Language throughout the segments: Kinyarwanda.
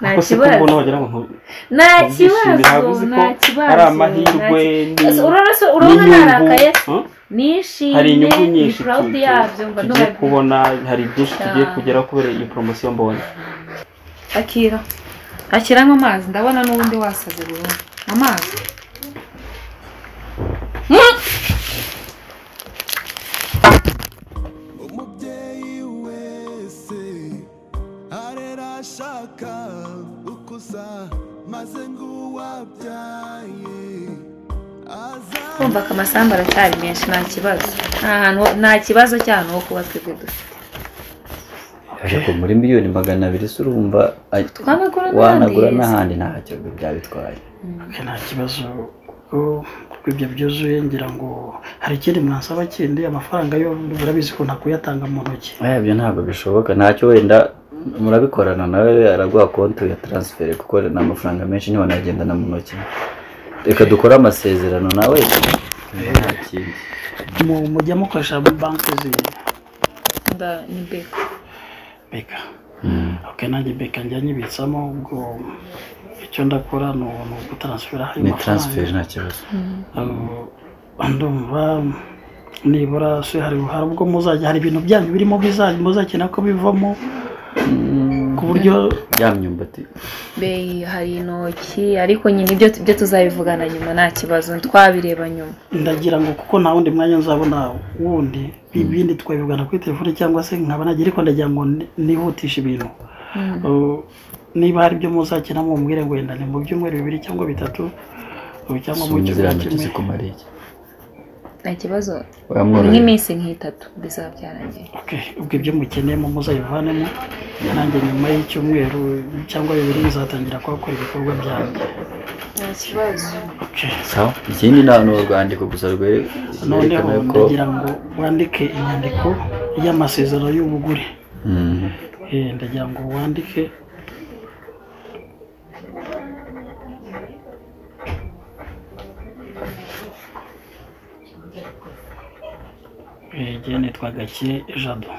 Nta kibazo, nta kibazo, nta kibazo. Hari amahirwe. Urabona narakaye, nishimye. Hari inyungu nyinshi tugiye kubona, hari byinshi tugiye kugeraho kubera iyi poromosiyo mbonye. Akira, akiramo amazi, ndabona n'ubundi wasaze burundu. Amazi. Umubyeyi wese arera ashaka ukusa maze ngo uwabyaye. Kumva ko amasambu aracyari menshi, nta kibazo, nta kibazo cy'ahantu ho kuba twebwe dufite. Ariko muri 200,000,000 se urumva wanagura n'ahandi ntacyo byabitwaye. Nta kibazo kuko ibyo byuzuye, ngira ngo hari ikindi mwansaba kindi. Amafaranga yo murabizi ko ntakuyatanga mu ntoki. Ibyo ntabwo bishoboka, ntacyo wenda murabikorana nawe araguha konti ya transfer kuko ni amafaranga menshi ntiwanagendana mu ntoki. Reka dukore amasezerano nawe nta kindi. Mujya mukoresha banki zihe? Ni Beka. Beka. Okay, nanjye Beka njya nyibitsamo, ubwo icyo ndakora ni ugutaransfera ayo Ni mafaranga. Transfer nta kibazo. Ndumva nibura se hari ubwo muzajya hari ibintu byanyu birimo muzakenera ko bivamo ku buryo ya myumbati be hari intoki, ariko nyine ibyo tuzabivugana nyuma, nta kibazo, twabireba nyuma. Ndagira ngo kuko nta wundi mwanya nzabona wundi, ibindi twabivugana kuri telefone cyangwa se nkaba nagira, ariko ndagira ngo nihutishe ibintu. Niba hari ibyo muzakina mumbwire ngo wenda ni mu byumweru 2 cyangwa 3 cyangwa mu cyumweru kimwe. Nta kibazo, nk'iminsi nk'itatu bizaba byarangiye. Okay, ubwo ibyo mukeneyemo muzabivanemo, nanjye nyuma y'icyumweru cyangwa 2 nzatangira kuhakora ibikorwa byanjye. Nta kibazo. Okay. Sawa, ikindi ni urwandiko gusa rwerekana ko ndagira ngo wandike inyandiko y'amasezerano y'ubugure. Ndagira ngo wandike igihe nitwa Gakire Jado.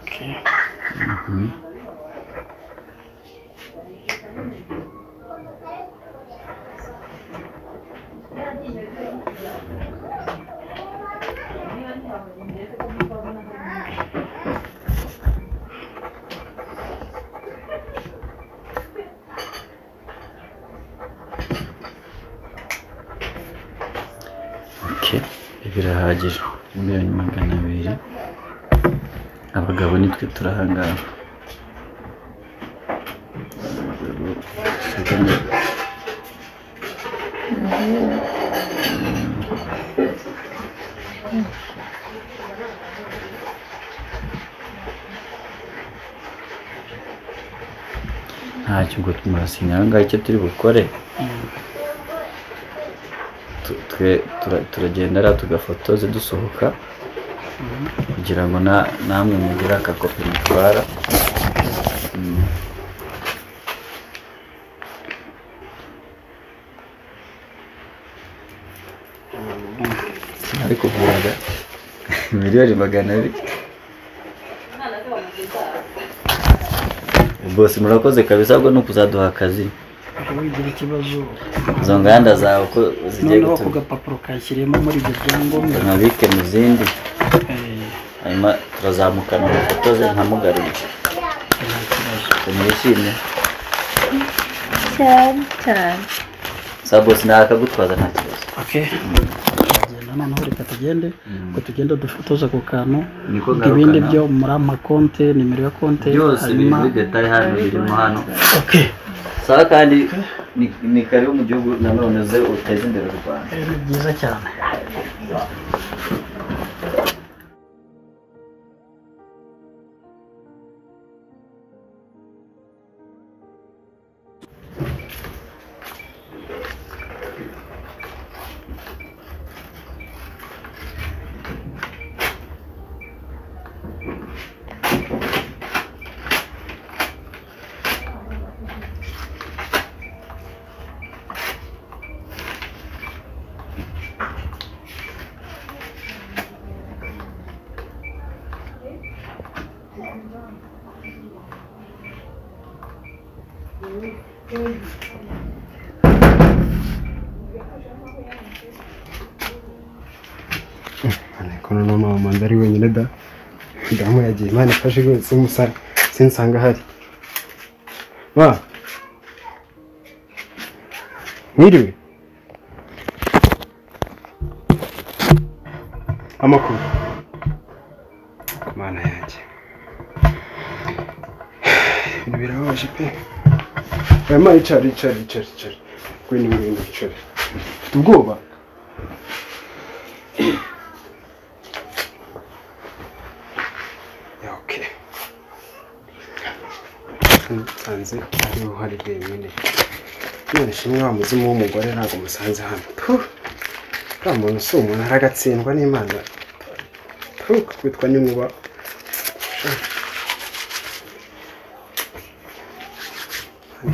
Okay. Okay, birahagije 200,000,000. Abagabo nitwe turahangara. Ntacyo ubwo murasinya aha ngaha, icyo turi bukore turagenda rero tugafotoze dusohoka kugira ngo namwe mugire akakopi mutwara. Ariko kuvuga 200,000,000. Bose murakoze kabisa, ubwo ni ukuzaduha akazi. Wigira ikibazo izo nganda zawe ko zigiye gutuma ku gapapuro kashyiremo muri ibyo byangombwa nkabike mu zindi, hanyuma turazamukana amafotoze nkamugaruye. Mwishimye cyane cyane. Sa boss nakagutwaza nta kibazo. Okay, noneho reka tugende ngo tugende dufotoza ako kantu, ibindi byo muri amakonte, nimero ya konte byose biri muri detail hano, birimo hano. Okay, sawa. Kandi ni karibu mu gihugu nanone uze uteze imbere u Rwanda. Ni byiza cyane. Ariko noneho mama manza ari wenyine da. Damu yagiye, Imana ifashe rwose umusara sinsanga ahari. Ma mwiriwe. Amakuru Mana yanjye, ibintu birababaje pe. Mama icara icara icara icara, ngwino ngwino icara. Ufite ubwoba? Okay. Nsanze ari uhari wenyine. None shimwe wa muzimu w'umugore ntabwo musanze hano. Puh. Uriya muntu si umuntu, aragatsindwa n'Imana. Puh, kwitwa n'inkuba.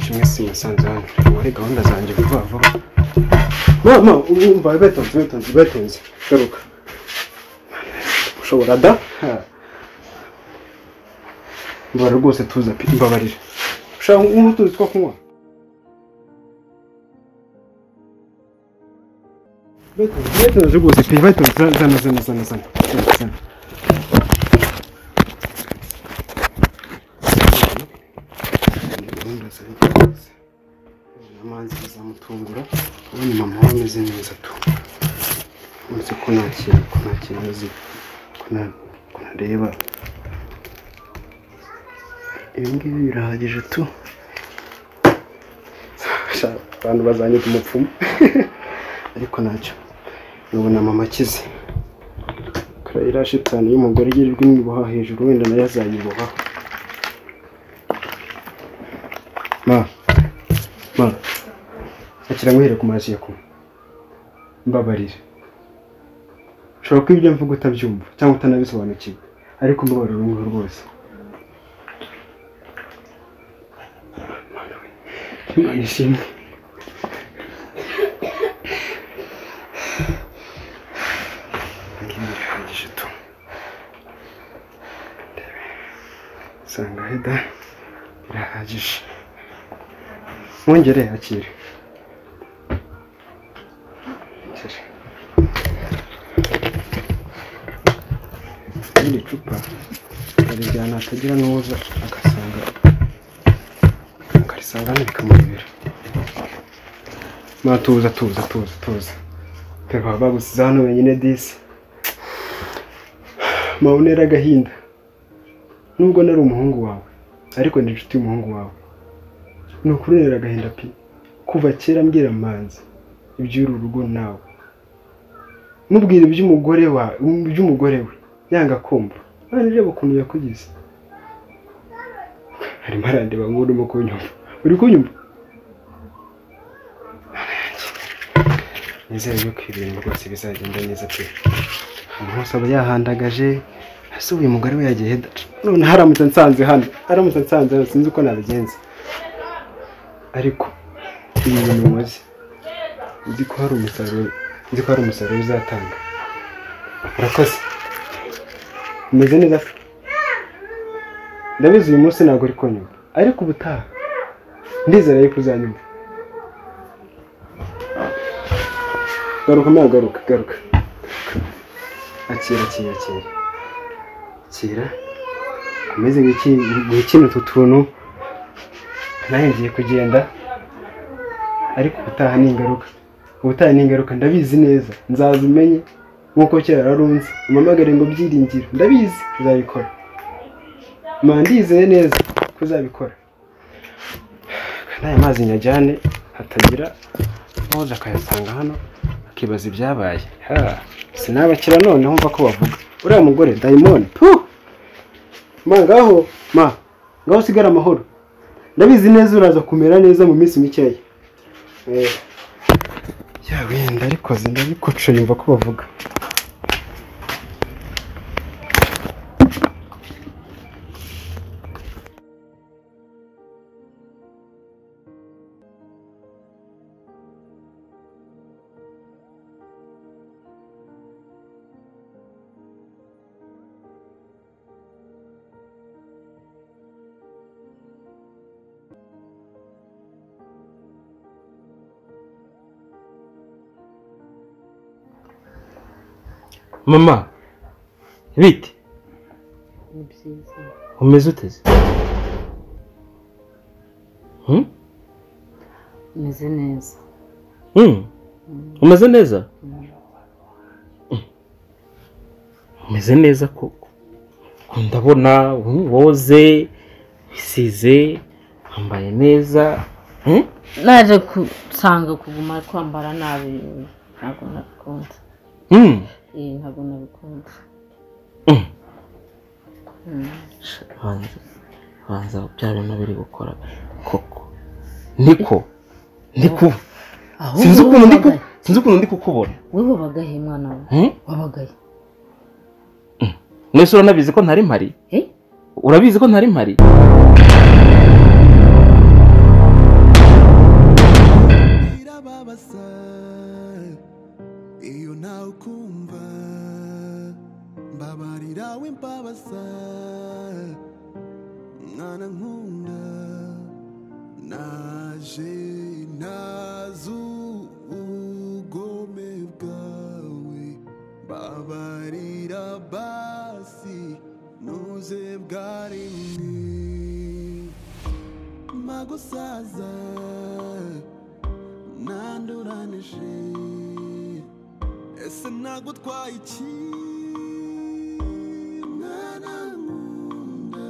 Shimwe si musanze hano. Muri gahunda zanjye vuba vuba. Mama, umva betonze betonze betonze. Garuka. Ushobora da? Mbara rwose tuza pe, mbabarira. Ushaka nk'utuzi two kunywa? Betonze rwose pe, betonze zana zana zana zana. Zana. Amanzi bizamutungura, ubonye mama we ameze neza tu. Uretse ko nta kintu, ko nta kintu azi, ko ntareba. Ibi ngibi birahagije tu. Abantu bazanyita umupfumu. Ariko ntacyo. Nubona mama akize. Kariya shitani y'umugore yirirwa imwiboha hejuru, wenda nayo azayiboha. Ma. Ma. Akira nguhere ku mazi ya kunywa. Mbabarira. Ushobora kuba ibyo mvuga utabyumva cyangwa utanabisobanukiwe, ariko mbabarira uruhu rwose. Imana ishimwe. Ngibi birahagije tu. Sanga heda birahagije. Mwongere akire. Iri cupa arijyana atagira n'uwoza agasanga akarisanga hano bikamuyobera. Ma tuza tuza tuza tuza. Baba bagusize hano wenyine disi. Ma unera agahinda. Nubwo nari umuhungu wawe, ariko ndi inshuti y'umuhungu wawe. Ni ukuri unera agahinda pe. Kuva kera mbwira Manzi iby'uru rugo nawe. Mubwira iby'umugore wawe, iby'umugore we. Yanga kumva. None reba ukuntu yakugize. Arimo arandeba nk'urimo kunyumva. Uri kunyumva? Nizere yuko ibintu rwose bizagenda neza pe. Umuntu wese aba yahandagaje, ese uyu mugore we yagiye he? None haramutse nsanze hano, haramutse nsanze hano sinzi uko nabigenza. Ariko ibi bintu nkoze, nzi ko hari umusaruro, nzi ko hari umusaruro uzatanga. Urakoze. Umeze neza se? Ndabizi uyu munsi ntabwo uri kunyumva, ariko ubutaha ndizera yuko uzanyumva. Garuka ma, garuka, garuka. Akira, akira, akira. Akira. Komeze wikine utu tuntu. Nawe ngiye kugenda, ariko ubutaha ni ingaruka. Ubutaha ni ingaruka, ndabizi neza. Nzaza umenye nkuko kera warunze. Umpamagare ngo byiringiro. Ndabizi uzabikora. Ma ndizeye neza ko uzabikora. N'aya mazi nyajyane hatagira ntuza akayasanga hano akibaza ibyabaye. Ha, sinabakira noneho mva ko bavuga. Uriya mugore dayimoni. Puh! Ma ngaho, ma ngaho sigara amahoro. Ndabizi neza uraza kumera neza mu minsi mikeya. Ya wenda ariko ndabikoce yumva ko bavuga. Mama, bite? Ni byiza. Umeze uteze? Umeze neza. Umeze neza? Umeze neza koko. Ndabona woze, wisize, wambaye neza. Naje kusanga kuguma kwambara nabi ntabwo nabikunze. Ntabwo nabikunze. Banza bya bintu biri gukora koko. Niko. Niko. Sinzi ukuntu ndi kukubona. Wewe wabagaye mwana we. Wabagaye. Mwese uranabizi ko ntari mpari? Urabizi ko ntari mpari? Iyo nawe ukumva mbabarira w'imbabasa mwana nkunda naje nazu ubugome bwawe mbabarira basi nuze bwarimwe magusaza nanduranije ese nagutwaye iki mwana nkunda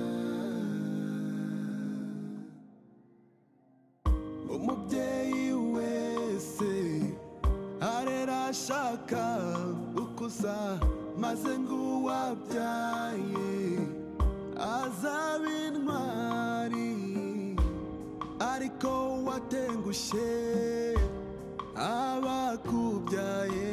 umubyeyi wese arera ashaka ukusa maze ngo uwabyaye azaba intwari ariko watengushye abakubyaye.